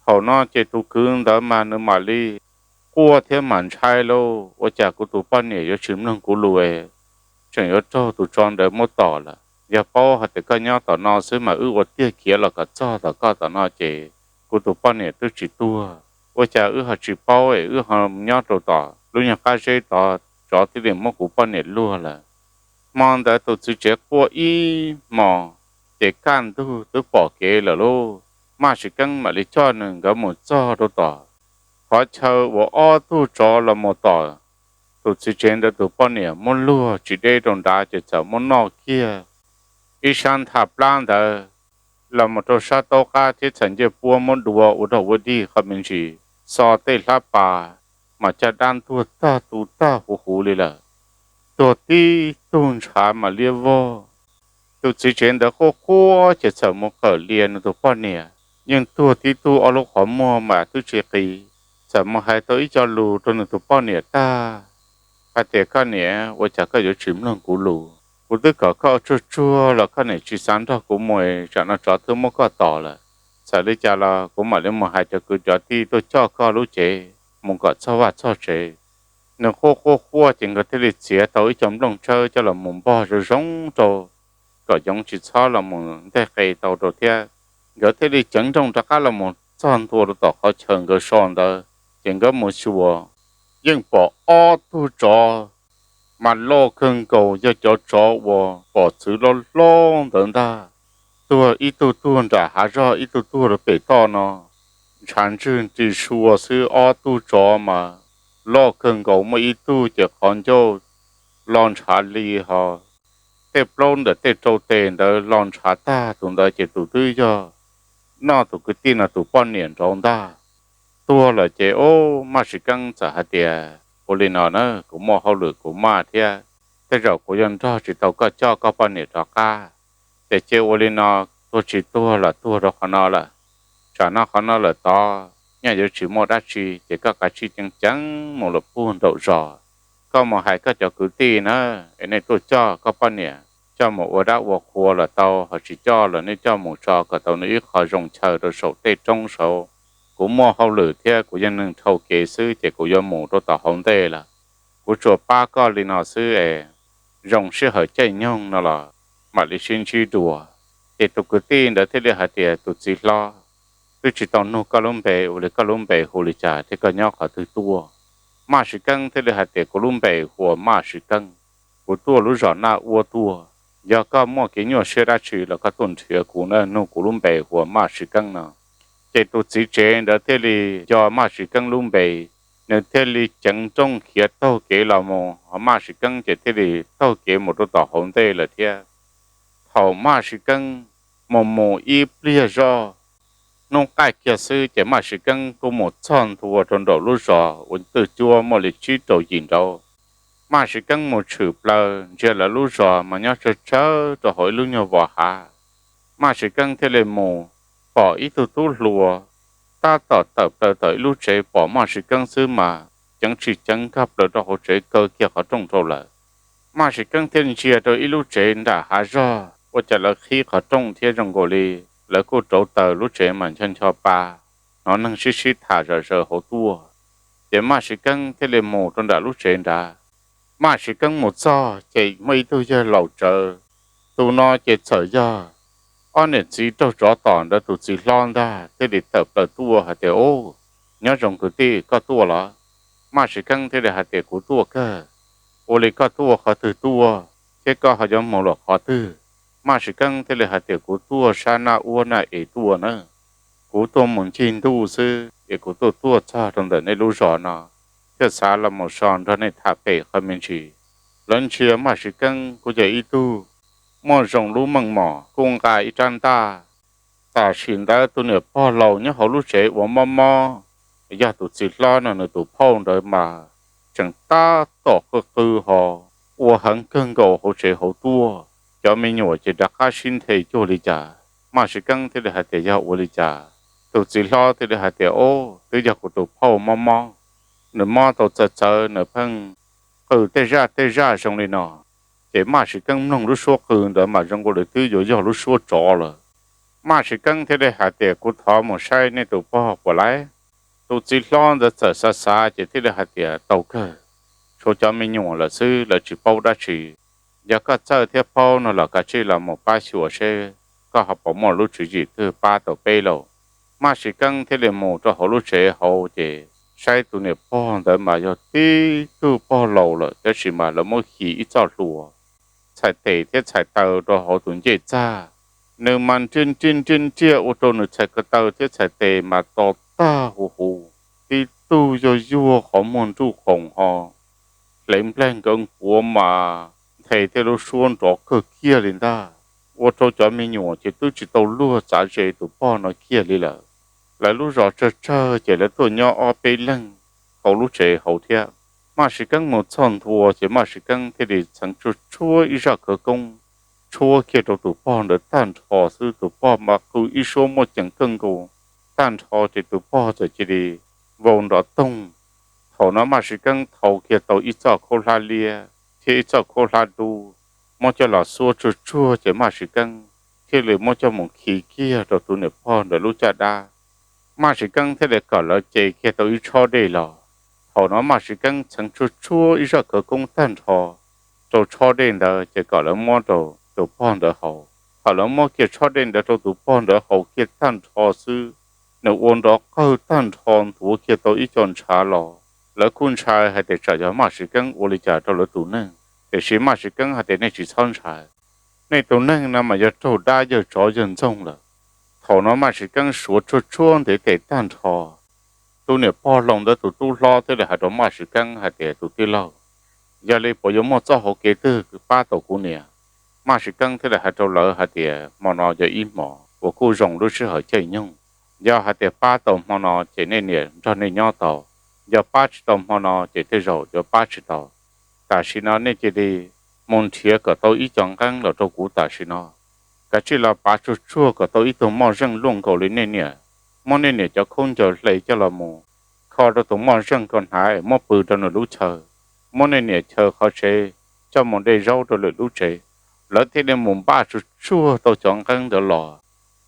Thaum no ces tus kwv ntawd mas nws mam li quaj thiab mam ntshai lauj, ua cas kuv tus poj niam yuav tsis mloog kuv lus, tseem yuav raug tus tsov ntawd muab tom lawm. Yog paub hais tias koj nyob tom no xwb mas wb ua tiag khiav los kom txog tom koj tom no ces kuv tus poj niam twb tsis tuag. Ua cas wb ho tsis paub es wb ho nyob rau tom lub nyuag qab zeb tod, tsov thiaj li muab kuv poj niam luag lawm. Hmo ntawd tus txiv tsev quaj ib hmos, ces kaj ntug twb pom kev lawm lauj. Maj Siv Keeb mam li coj nws nkawd mus txog rau tom qhov chaw uas ob tug tsov los mus tom tus txiv tsev ntawd tus poj niam muab luag tsis deb rau nrad ces txawm muab noj kiag ib sab ntha plab ntawd los mus rau sab taub qab thiab txhais ncej puab muab dua ua dog ua dig qhov me ntsis, xo tej hlab pas mas caj dab ntuag tag tu tag huv huv li lawm. Tuag tib tug ntshav mam liab vog. Tus txiv tsev ntawd quaj quaj ces txawm mus qawm lias nws tus poj niam, yeej tuag tib tug ob lub qhov muag mas twb tsis qis. Txawm mus hais tau ib co lus rau nws tus poj niam tag hais tias koj niam, ua cas koj yuav tsis mloog kuv lus? Kuv twb kom koj tsuag tsuag los koj niam tsis xav nrog kuv mus, tsam no tsov twb muab koj tom lawm. Txawm li cas los kuv mam li mus hais cov kwv cov tij tuaj coj koj lub cev mus kom txog vaj txog tsev. Nws quaj quaj quaj ces nkawd thiaj li txiav tau ib co nplooj tsawb coj los mus npog zoo zoo rau kom yoov tsis txhob los mus nteg qe tau rau thiab. Nkawd thiaj li ceev nrooj rov qab los mus txog ntua rau tom qhov chaw nkawd so ntawd, ces nkawd mus xyuas yeej pom ob tug tsov mas loj kawg nkaus, yog cov tsov uas pom txwv loj hlob ntawd ntag. Tuag ib tug tuag nram hav zog, ib tug tuag rau pem toj no, ntshav ntswg nti sua xwb. Ob tug tsov mas loj kawg nkaus, muaj ib tug ces qhov ncauj lo ntshav li ho, tej plaub ntawm tej rau tes ntawd lo ntshav tag, tus ntawd ces tus twb yog noj tus kwv tij no tus poj niam nraud ntag. Tuag lawm ces ub, Maj Siv Keeb txawm hais tias ua li no na, kuv muaj hauj lwm kuv maj thiab, tej zaum kuv yuav nrog tsis tau koj coj koj poj niam rov qab. Ces cia ua li no, tuag tsis tuag los tuag rau qhov no lawm. Tsam no qhov no lawm tod, nyaj yuav tsis muaj dab tsi, ces koj kav tsij ceev ceev mus lawm puag nraum zos. Koj mus hais koj cov kwv tij na, es nej tuaj coj koj poj niam coj mus ua dab ua qhua los tau, ho tsis coj los nej coj mus tso kom tau nws ib qho zoo chaw rau saum tej roob saud. Kuv muaj hauj lwm thiab kuv yog neeg dhau kev xwb ces kuv yuav mus rau tom hauv ntej lawm. Kuv tsuas pab koj li no xwb es zoo sij hawm caij nyoog no los mam li sib ntsib dua. Ces tus kwv tij ntawd thiaj li hais tias tus txiv hlob, twb tsis tau nug koj lub npe, ua li koj lub npe hu li cas thiab koj nyob qhov twg tuaj? Maj Siv Keeb thiaj li hais tias kuv lub npe hu ua Maj Siv Keeb, kuv tuaj lub zos Naj Uab tuaj. Yog koj muaj kev nyuaj siab dab tsi los koj tuaj nrhiav kuv na, nug kuv lub npe hu ua Maj Siv Keeb no. Ces tus txiv tsev ntawd thiaj li nco Maj Siv Keeb lub npe, nws thiaj li ceev nrooj khiav taug kev los mus, ho Maj Siv Keeb ces thiaj li taug kev mus rau tom hauv ntej lawm thiab. Thaum Maj Siv Keeb mus mus ib pliag zoj, hnub qaij kiag xwb ces Maj Siv Keeb kuj mus txog ntua rau nraum lub zos uas twj cuab muaj li tsib rau yim nraud. Maj Siv Keeb mus tshwm plaws ntsia lawv lub zos mas nyob tsawg tsawg rau hauv ib lub nyuag vos hav. Maj Siv Keeb thiaj li mus pom ib tug tub hluas tab tom tawm plaws tom ib lub tsev, pom Maj Siv Keeb xwb mas ceev tsis ceev nkag plaws rau hauv tsev kaw kiag qhov rooj rau lawm. Maj Siv Keeb thiaj ntsia rau ib lub tsev nram hav zog, ua cas lawv qhib qhov rooj thiab zoo nkaus li lawv kuj rauv taws, lub tsev mas ncho ncho pa, hnov neeg sib sib tham zom zaws hauv tuaj. Ces Maj Siv Keeb thiaj li mus rau nram lub tsev nrad. Maj Siv Keeb mus txog ces muaj ib tug yawg laus tsawv, tus no ces txawm yog ob niam txiv raug tsov tom ntawd tus txiv hlob ntag, thiaj li tawm plaws tuaj hais tias, Ub, nyob zoo kwv tij, koj tuaj los? Maj Siv Keeb thiaj li hais tias, Kuv tuaj kawg. Ua li koj tuaj qhov twg tuaj thiab koj ho yuav mus los qhov twg? Maj Siv Keeb thiaj li hais tias, Kuv tuaj sab naj uab naj es tuaj na. Kuv tuaj mus ncig ntuj xwb es kuv tuaj tuaj txog rau ntawm nej lub zos no thiaj xav los mus so nrog nej tham pem qhov me ntsis. Lawv ntsia Maj Siv Keeb kuj yog ib tug muaj zoo lub meej mom, kuj nqa ib rab ntaj. Tam sim ntawd tus niam pog laus nyob hauv lub tsev ua mob mob, yog tus txiv hlob no nws tus phauj ntawd mas tseem tab tom qw qw ho ua heev kawg nkaus hauv tsev hauv tuaj. Cov me nyuam ces rov qab sib nthe cuag li cas. Maj Siv Keeb thiaj li hais tias, Yog ua li cas? Tus txiv hlob thiaj li hais tias, Ub, twb yog kuv tus phauj mob mob, nws mob tau txawv txawv nws pheej qw tej zaj tej zaj zoo li no. Ces Maj Siv Keeb mloog lub suab qw ntawd mas zoo nkaus li twb yuav yog lub suab tsov lawm. Maj Siv Keeb thiaj li hais tias, Kuv thov mus saib nej tus pog puas laib? Tus txiv hlob ntawd txawm xav xav ces thiaj li hais tias, Tau kawg, tshuav cov me nyuam lawm xwb, lawv tsis paub dab tsi. Yog koj txawj thiab paub no los kav tsij los mus pab xyuas seb koj ho puas muaj lub tswv yim twg pab tau peb lauj. Maj Siv Keeb thiaj li mus rau hauv lub tsev hauv ces saib tus niam pog ntawd mas yog tib tug pog laus lawm, tab sis mas lawv muab khi ib txoj hlua, txhais tes thiab txhais taw rau hauv tus ncej txag. Nws mas nriaj nriaj nriaj nriaj ua rau nws txhais ko taw thiab txhais tes mas to tag huv huv, tib tug yuag yuag qhov muag nruj qoos ho hlev nplaig nkawd nkuav mas nthe tej lub suab nrov kawg kiag li ntag. Ua rau cov me nyuam ces twb tsis tau luag txav ze tus pog no kiag li lawm. Lawv lub zos tsawg tsawg ces lawv tuaj nyob ob peb leeg hauv lub tsev hauv thiab. Maj Siv Keeb mus txog ntua ces Maj Siv Keeb thiaj li txheev tshuaj tshuaj ib zaj khawv koob tshuab kiag rau tus pog ntawd tag nrho xwb, tus pog mas qw ib suab muaj ceem kawg nkaus tag nrho ces tus pog txawm cia li vau nrov toog. Thaum no Maj Siv Keeb thau kiag tau ib txoj khaub hlab liab thiab ib txoj khaub hlab dub, muab coj los xuab tsuag tsuag ces Maj Siv Keeb thiaj li muab coj mus khi kiag rau tus niam pog ntawd lub caj dab. Maj Siv Keeb thiaj li kom lawv ce kiag tau ib tshob dej los. Thaum no Maj Siv Keeb txheev tshuaj tshuaj ib zaj khawv koob tag nrho rau tshob dej ntawd ces kom lawv muab rau tus pog ntawd haus. Thaum lawv muab kiag tshob dej ntawd rau tus pog ntawd haus kiag tag nrho xwb, nws ua nrov qawg tag nrho nthuav kiag tau ib co ntshav los. Lawv kuj ntshai hais tias tsam yog Maj Siv Keeb ua li cas rau lawv tus neeg, tiam sis Maj Siv Keeb hais tias nej tsis txhob ntshai, nej tus neeg no mas yog raug dab yawg tsov yawg ntxoog lawm. Thaum no Maj Siv Keeb suav tshuaj tshuaj ntev tes tag nrho. Tus niam pog laus ntawd tus tub hlob thiaj li hais rau Maj Siv Keeb hais tias, Tus tij laug, yog li puas yuav muaj txoj hauv kev twg pab tau kuv niam? Maj Siv Keeb thiaj li hais rau lawv hais tias, Hmo no yog ib hmos uas kuj zoo lub sij hawm caij nyoog. Yog hais tias pab tau hmo no ces nej niam nrog nej nyob tau, yog pab tsis tau hmo no ces tej zaum yuav pab tsis tau. Tam sim no nej cia li mus nrhiav kom tau ib co nqeeb los rau kuv tam sim no. Kav tsij los pav tsuag tsuag kom tau ib tug moj zeej luaj nkaus li nej niam. Muab nej niam cov khaub ncaws hle coj los mus kho rau tus moj zeej ko hnav muab pw rau nws lub chaw. Muab nej niam chaw qhov tsev coj mus de zaub rau lwm lub tsev. Lawv thiaj li mus npaj tsuag tsuag tau cov nqeeb ntawd los.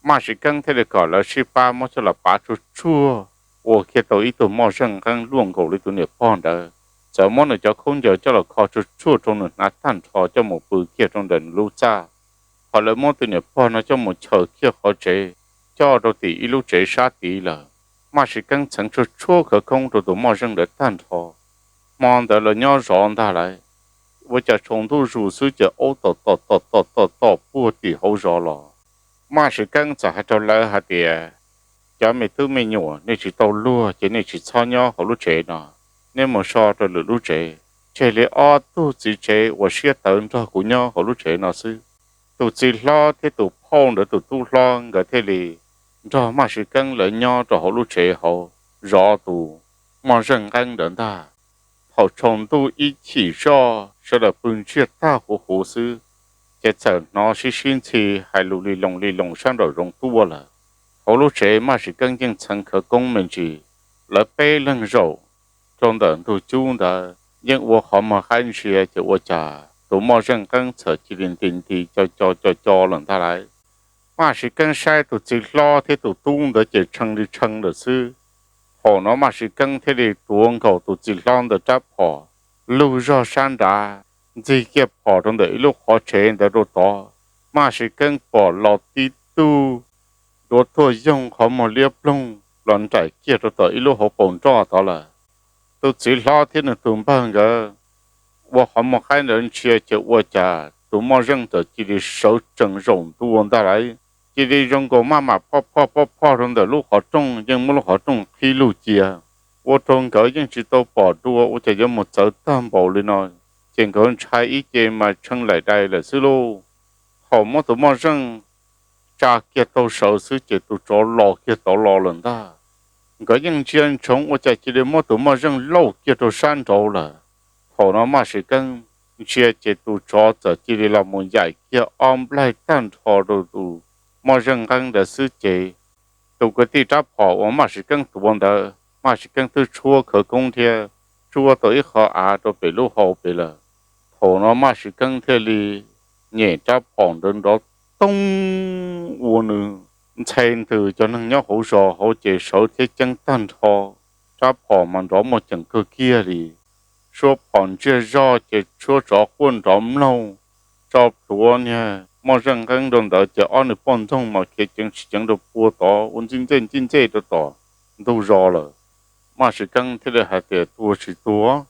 Maj Siv Keeb thiaj li kom lawv sib pab muab coj los pav tsuag tsuag, ua kiag tau ib tug moj zeej nqeeb luaj nkaus li tus niam pog ntawd. Txawm muab nws cov khaub ncaws coj los kho tsuag tsuag rau nws hnav tag nrho coj mus pw kiag rau ntawm nws lub txaj. Ho lawv muab tus niam pog no coj mus chaws kiag qhov tsev, coj rau tim ib lub tsev sab tid lawm. Maj Siv Keeb txheev tshuaj tshuaj khawv koob rau tus moj zeej ntawd tag nrho. Hmo ntawd lawv nyob zov ntag lawm. ua cas tsaus ntuj zus xwb ces aub tom tom tom tom tom tom puag tim hauv zos los. Maj Siv Keeb txawm hais rau lawv hais tias, cov me tub me nyuam, nej tsis tau luag ces nej tsis txhob nyob hauv lub tsev no, nej mus so rau lwm lub tsev. Tseg li ob tug txiv tsev uas siab tawv nrog kuv nyob hauv lub tsev no xwb. Tus txiv hlob thiab tus phauj ntawd tus tub hlob nkawd thiaj li nrog Maj Siv Keeb lawv nyob rau hauv lub tsev hauv zov tus moj zeej nqeeb ntawd ntag. Thaum tsaus ntuj ib chim zoj sawv daws pw ntsiag tag huv huv xwb, ces txawm hnov sib sib ntxhi hais lus li loos li loos sab nraum zoov tuaj lawm. Hauv lub tsev Maj Siv Keeb yeej txheev khawv koob me ntsis, lawv peb leeg zaum rau ntawm ntug cub ntawd yeej ua qhov muag qaib ntsia ces ua cas tus moj zeej nqeeb txawm cia li nti nti co co co co lawm ntag lauj. Maj Siv Keeb saib tus txiv hlob thiab tus tub ntawd ces tshee li tshee lawm xwb. Thaum no Maj Siv Keeb thiaj li tuav nkaus tus txiv hlob ntawd rab phom lug zog sab nrad, ntxig kiag phom rau ntawm ib lub qhov tsev ntawd rau tod. Maj Siv Keeb pom los tib tug duav tuag yoog qhov muag liab ploog los nraim kiag rau tom ib lub hauv paus nroj tod lawm. Tus txiv hlob thiab nws tus npawg nkawd ua qhov muag qaib ntawd ntsia ces ua cas tus moj zeej txawm cia li sawv tsees zaum ntua ntag lauj. Cia li zoo nkaus maj mam phoj phoj phoj phoj rau ntawm lub qhov rooj, yeej muab lub qhov rooj qhib lug cia. Ua rau nkawd yeej tsis tau pom dua ua cas yuav mus txawv tag npaum li no, ces nkawd ntshai ib ce mas tshee laim dais lawm xwb lauj. Thaum muab tus moj zeej tsa kiag tau sawv xwb ces tus tsov los kiag tod los lawm ntag. Nkawd yeej ntsia ntsoov ua cas cia li muab tus moj zeej lauj kiag rau sab nraud lawm. Thaum no Maj Siv Keeb ntsia ces tus tsov txawm cia li los mus yaim kiag ob nplaig tag nrho rau tus moj zeej nqeeb ntawd xwb ces tus kwv tij rab phom uas Maj Siv Keeb tuav ntawd, Maj Siv Keeb twb tshuab khawv koob thiab tshuab tau ib qho av rau pem lub hau pem lawm. Thaum no Maj Siv Keeb thiaj li nyem rab phom ntawd nrov toob ua nws ntxhe ntws cov neeg nyob hauv zos hauv ces sawv thiab ceeb tag nrho. Rab phom mas nrov muaj ceem kawg kiag li. Suab phom ntsiag zog ces suab tsov quaj nrov mloog, tso plhuav niag moj zeej nqeeb rau ntawd ces ob nws poj ntxoog mas khiav ceev tsis ceev rau puag tod ua ntxij ntxej ntxij ntxej rau tom ntug zos lawm. Maj Siv Keeb thiaj li hais tias, tuag tsis tuag,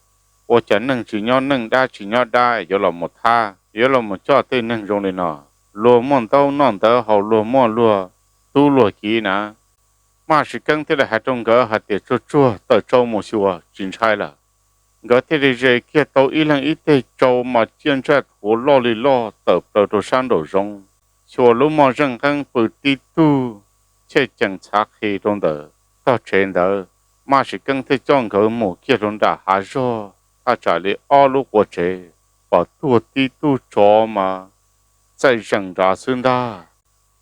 ua cas neeg tsis nyob neeg, dab tsis nyob dab, yuav los mus thab, yuav los mus coj tej neeg zoo li no. Luag muaj ntaub noj ntawv haus, luag muaj luag tub luag kiv na. Maj Siv Keeb thiaj li hais rau nkawd hais tias, tsuag tsuag, tawm tsau mus xyuas, tsis ntshai lawm. Nkawd thiaj li ze kiag tau ib leeg ib teg tsau mas ciaj ntsaj thuav loj li loj tawm plaws rau sab nraum zoov, xyuas lub moj zeej nqeeb pw tib tug chej cees txhav qhi rau ntawm tog tsev ntawd. Maj Siv Keeb thiaj coj nkawd mus kiag rau nram hav zog thaj tsam li ob lub qua tsev, pom tuag tib tug tsov mas txaij zees nrad xwb ntag.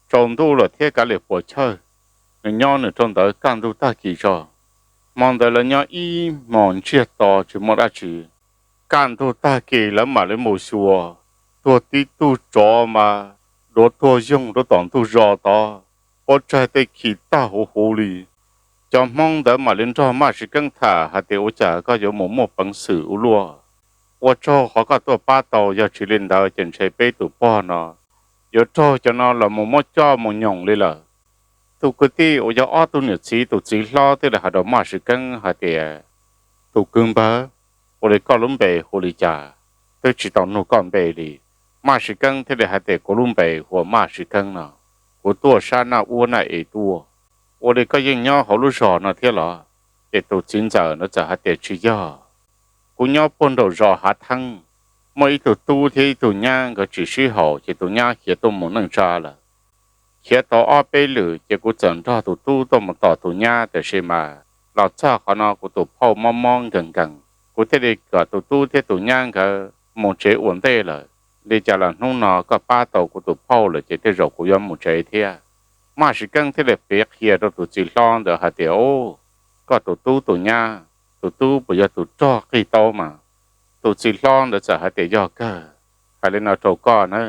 Tsaus ntuj lawm thiab kav liam puam chawj, nws nyob nws rau ntawd kaj ntug tag kis zog. Hmo ntawd lawv nyob ib hmos ntsiag to tsis muaj dab tsi. Kaj ntug tag kis lawv mam li mus xyuas, tuag tib tug tsov mas duav tuag yoog rau tom ntug zos tod, pob tsaig tej khi tag huv huv li. Cov Hmoob ntawd mam li nrog Maj Siv Keeb tham hais tias, ua cas koj yuav mus muaj peev xwm ua luaj? Ua tsaug qhov koj tuaj pab tau, yog tsis li ntawd ces ntshe peb tus pog no yuav raug cov no los mus muab coj mus nyoos li lawm. Tus kwv tij uas yog ob tug niam txiv tus txiv hlob thiaj li hais rau Maj Siv Keeb hais tias, tus kwv npawg, ua li koj lub npe hu li cas? Twb tsis tau nug koj npe li. Maj Siv Keeb thiaj li hais tias, kuv lub npe hu ua Maj Siv Keeb no, kuv tuaj sab Naj Uab Naj Es tuaj. Ua li koj yeej nyob hauv lub zos no thiab los? Ces tus txiv ntxawm ntawd txawm hais tias, tsis yog, kuv nyob puag nraum zos Hav Theeb, muaj ib tug tub thiab ib tug nyab nkawd tsis sib haum ces tus nyab khiav tuaj mus neej tsa lawm. Khiav tau ob peb lwm ces kuv txawm nrog tus tub tuaj mus tos tus nyab, tiam sis mas los txog qhov no kuv tus phauj mob mob nkees nkees, kuv thiaj li kom tus tub thiab tus nyab nkawd mus tsev ua ntej lawm. Li cas los hnub no koj pab tau kuv tus phauj lawm ces tej zaum kuv yuav mus tsev thiab. Maj Siv Keeb thiaj li piav qhia rau tus txiv hlob ntawd hais tias, o, koj tus tub tus nyab, tus tub puas yog tus rog qig taub mas? Tus txiv hlob ntawd txawm hais tias, yog kawg, hais li no rau koj na,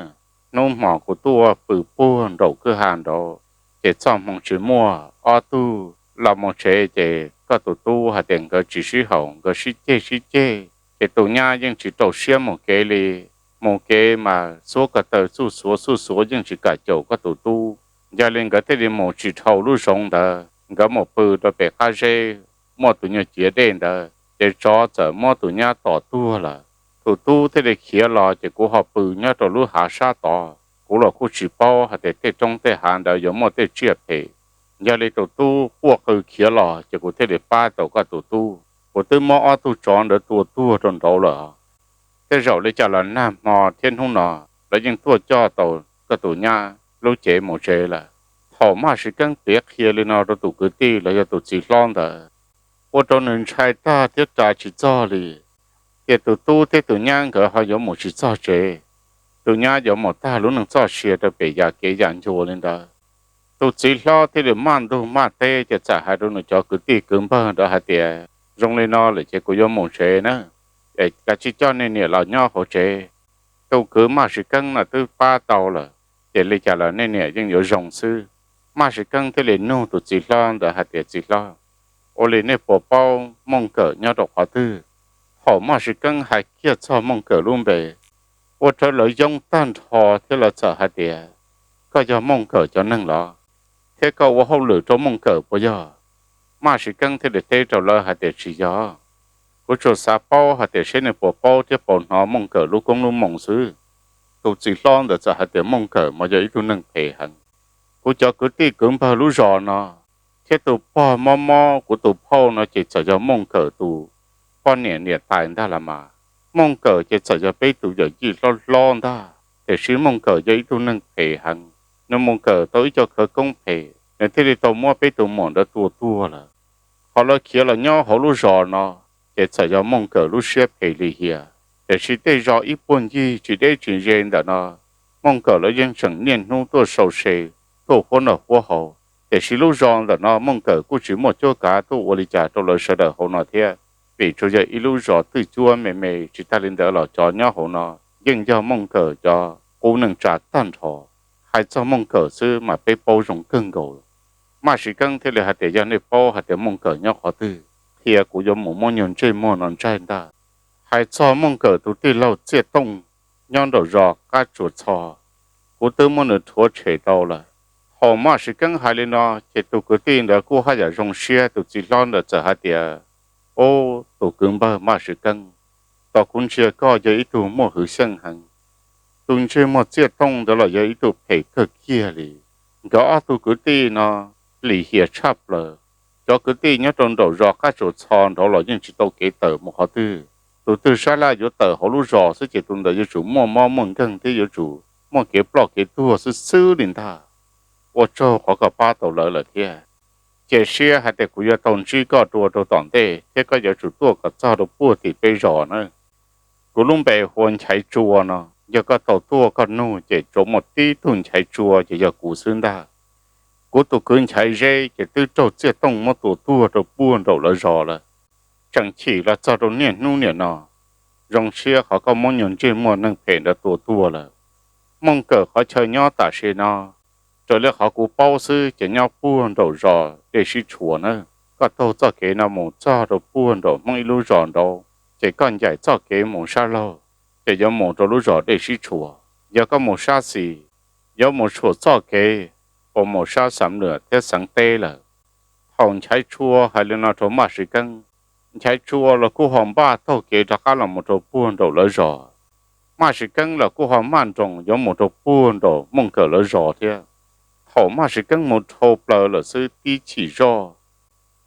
hnub hmo kuv tuaj pw puag nraum kwj ha nraud, ces txoj hmoo tsis muaj, ob tug los mus tsev ces koj tus tub hais tias nkawd tsis sib haum, nkawd sib ceg sib ceg, ces tus nyab yeej tsis rau siab mus kev li. Mus kev mas xuab ko taw xuj xuav xuj xuav yeej tsis kam caum koj tus tub. Yog li nkawd thiaj li mus tsis dhau lub zoov ntawd, nkawd mus pw rau pem qab zeb muaj tus nyuag ciav dej ntawd, ces tsov txawm muab tus nyab tom tuag lawm. tus tub thiaj li khiav los ces kuv ho pw nyob rau lub hav sab tod. Kuv los kuj tsis paub hais tias tej roob tej hav ntawd yuav muaj tej tsiaj phem. Yog li tus tub quaj qw khiav los ces kuv thiaj li pab tau koj tus tub. Kuv twb muab ob tug tsov ntawd tua tuag rau nraud lawm. Tej zaum li cas los nag hmo thiab hnub no lawv yeej tuaj coj tau koj tus nyab lub cev mus tsev lawm. Thaum Maj Siv Keeb piav qhia li no rau tus kwv tij los yog tus txiv hlob ntawd, ua rau nws ntshai tag thiab ras tsis txog li, tias tus tub thiab tus nyab nkawd ho yuav mus tsis txog tsev. Tus nyab yuav mus tag lub neej txoj sia rau pem yam kev yam ncua li ntawd. Tus txiv hlob thiaj li maj ntug maj teb ces txawm hais rau nws cov kwv tij kwv npawg ntawd hais tias, zoo li no lawm ces kuv yuav mus tsev na, es kav tsij coj nej niam los nyob hauv tsev. Tus kwv Maj Siv Keeb no twb pab tau lawm, ces li cas los nej niam yeej yuav zoo xwb. Maj Siv Keeb thiaj li nug tus txiv hlob ntawd hais tias, txiv hlob, ua li nej puas paub Mooj Kawm nyob rau qhov twg? Thaum Maj Siv Keeb hais kiag txog Mooj Kawm lub npe, ua rau lawv yoob tag nrho thiab lawv txawm hais tias, koj yog Mooj Kawm cov neeg los? Thiab koj ua hauj lwm rau Mooj Kawm puas yog? Maj Siv Keeb thiaj li teb rau lawv hais tias, tsis yog, kuv tsuas xav paub hais tias seb nej puas paub thiab puas hnov Mooj Kawm lub koob lub moo xwb. Tus txiv hlob ntawd txawm hais tias, Mooj Kawm mas yog ib tug neeg phem heev. Kuv cov kwv tij kwv npawg lub zos no thiab tus pog mob mob kuv tus phauj no ces txawm yog Mooj Kawm tus poj niam niam tais ntag los mas. Mooj Kawm ces txawm yog peb tus yawm yij hlob hlob ntag, tiam sis Mooj Kawm yog ib tug neeg phem heev. Nws mus kawm tau ib co khawv koob phem, nws thiaj li tau muab peb tus muam ntawd tua tuag lawm. Qhov lawv khiav los nyob hauv lub zos no ces txawm yog Mooj Kawm lub siab phem lim hiam. Tiam sis tej zos ib puag ncig tsis deb tsis ze ntawm no, Mooj Kawm lawv yeej tseem niaj hnub tuaj sau se, tuaj huab noj huab haus. Tiam sis lub zos ntawm no Mooj Kawm kuj tsis muaj cuab kav tuaj ua li cas rau lawv sawv daws hauv no thiab, vim tsuas yog ib lub zos twj cuab me me. Tsis tas li ntawd los cov nyob hauv no yeej yog Mooj Kawm cov qub neej tsa tag nrho. Hais txog Mooj Kawm xwb mas peb paub zoo kawg nkaus. Maj Siv Keeb thiaj li hais tias, yog nej paub hais tias Mooj Kawm nyob qhov twg, qhia kuv yuav mus muab nyuag ntsej muag no ntsaig ntag. Hais txog Mooj Kawm tus tij laug Txiaj Tooj nyob nraum zos Qab Tsuas Txho, kuv twb muab nws rhuav tshem tau lawm. Thaum Maj Siv Keeb hais li no ces tus kwv tij ntawd kuj haj yam zoo siab. Tus txiv hlob ntawd txawm hais tias, ub, tus kwv npawg Maj Siv Keeb, tos kuv ntsia koj yog ib tug muaj hwv xyeej heev. Tus ntsej muag Txiaj Tooj ntawd los yog ib tug phem kawg kiag li. Nkawd ob tug kwv tij no lim hiam tshaj plaws. Cov kwv tij nyob rau nraum zos Qab Tsuas Txho nraud los yeej tsis tau kev tawm mus qhov twg. Tus twg sab laj yuav tawm hauv lub zos xwb ces tus ntawd yuav tsum muaj mob muaj nkeeg thiab yuav tsum muaj kev ploj kev tuag xwb xwb li ntag. Ua tsaug qhov koj pab tau lawv lawm thiab. Cia siab hais tias kuv yuav tau ntsib koj dua rau tom ntej thiab koj yuav tsum tuaj kom txog rau puag tim peb zos na. Kuv lub npe hu ua Nchaiv Tsua no, yog koj tau tuaj koj nug ces tsuas muaj tib tug Nchaiv Tsua ces yog kuv xwb ntag. Kuv tus kwv Nchaiv Zeb ces twb raug Txiaj Tooj muab tua tuag rau puag nraum lawv zos lawm. Tseem chim los txog rau niaj hnub niam no, zoo siab qhov koj muab nyuag ntsej muag neeg phem ntawd tua tuag lawm. Mooj Kawm qhov chaw nyob tam sim no, raws li qhov kuv paub xwb ces nyob puag nraum zos Dej Sib Tshuas na. Koj taug txoj kev no mus txog rau puag nraum Hmoob ib lub zos nraud, ces koj ncaim txoj kev mus sab laug, ces yuav mus rau lub zos Dej Sib Tshuas. Yog koj mus sab xis, yuav mus tshuam txoj kev uas mus sab Xeev Luam thiab Xeev Teb lawm. Thaum Nchaiv Tsua hais li no rau Maj Siv Keeb, Nchaiv Tsua los kuj ho npaj taug kev rov qab los mus rau puag nraum lawv zos. Maj Siv Keeb los kuj ho maj nroos yuav mus rau puag nraum Mooj Kawm lawv zos thiab. Thaum Maj Siv Keeb mus dhau plaws lawm xwb tib chim zoj,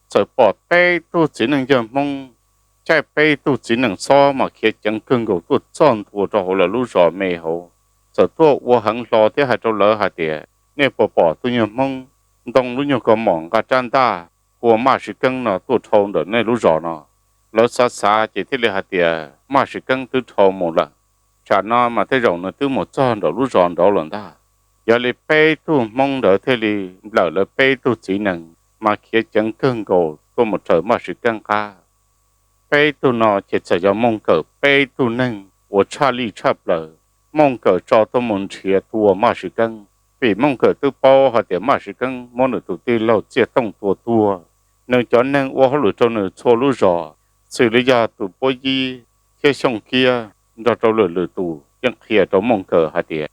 txawm pom peb tug txiv neej yawg Hmoob caij peb tug txiv neej xob mas khiav ceev kawg nkaus tuaj txog ntua rau hauv lawv lub zos me hauv. Txawm tuaj ua heev hlo thiab hais rau lawv hais tias, nej puas pom tus nyuag Hmoob ntoo lub nyuag kaus mom nqa rab ntaj hu ua Maj Siv Keeb no tuaj dhau ntawm nej lub zos no? Lawv xav xav ces thiaj li hais tias, Maj Siv Keeb twb dhau mus lawm. Tsam no mas tej zaum nws twb mus txog nraum lub zos nraud lawm ntag. Yog li peb tug Hmoob ntawd thiaj li nplawm lawv peb tug txiv nees mas khiav ceev kawg nkaus tuaj mus raws Maj Siv Keeb qab. Peb tug no ces txawm yog Mooj Kawm peb tug neeg uas tshaj lij tshaj plaws. Mooj Kawm tso tuaj mus nrhiav tua Maj Siv Keeb, vim Mooj Kawm twb paub hais tias Maj Siv Keeb muab nws tus tij laug Txiaj Tooj tua tuag. Nws cov neeg ua hauj lwm rau nws txhua lub zos, xws li yog tus Puab Yib thiab Xyooj Kiab nrog rau lwm lwm tus yeej qhia rau Mooj Kawm hais tias,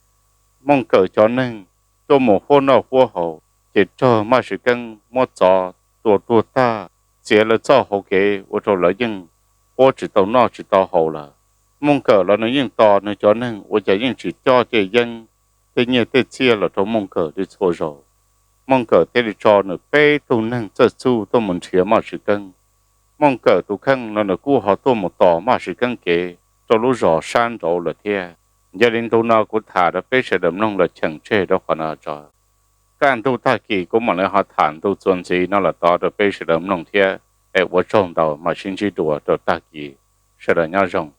Mooj Kawm cov neeg tuaj mus huab noj huab haus, ces raug Maj Siv Keeb muab txov tua tuag tag, txiav lawv txoj hau kev ua rau lawv yeej huab tsis tau noj tsis tau haus lawm. Mooj Kawm los nws yeej tos nws cov neeg ua cas yeej tsis coj caj yeeb tej nyiaj tej txiaj los rau Mooj Kawm li txhua zaus. Mooj Kawm thiaj li tso nws peb tug neeg txawj txuj tuaj mus nrhiav Maj Siv Keeb. Mooj Kawm tus kheej no nws kuj ho tuaj mus tos Maj Siv Keeb kev rau lub zos sab nraud lawm thiab. Yog li ntu no kuv tham rau peb sawv daws mloog los cheem tseg rau qhov no tso. Kaj ntug tag kis kuv mam li ho tham ntu txuas ntxiv no los tod rau peb sawv daws mloog thiab. Es ua tsaug ntau, mam sib ntsib dua rau tag kis. Sawv daws nyob zoo.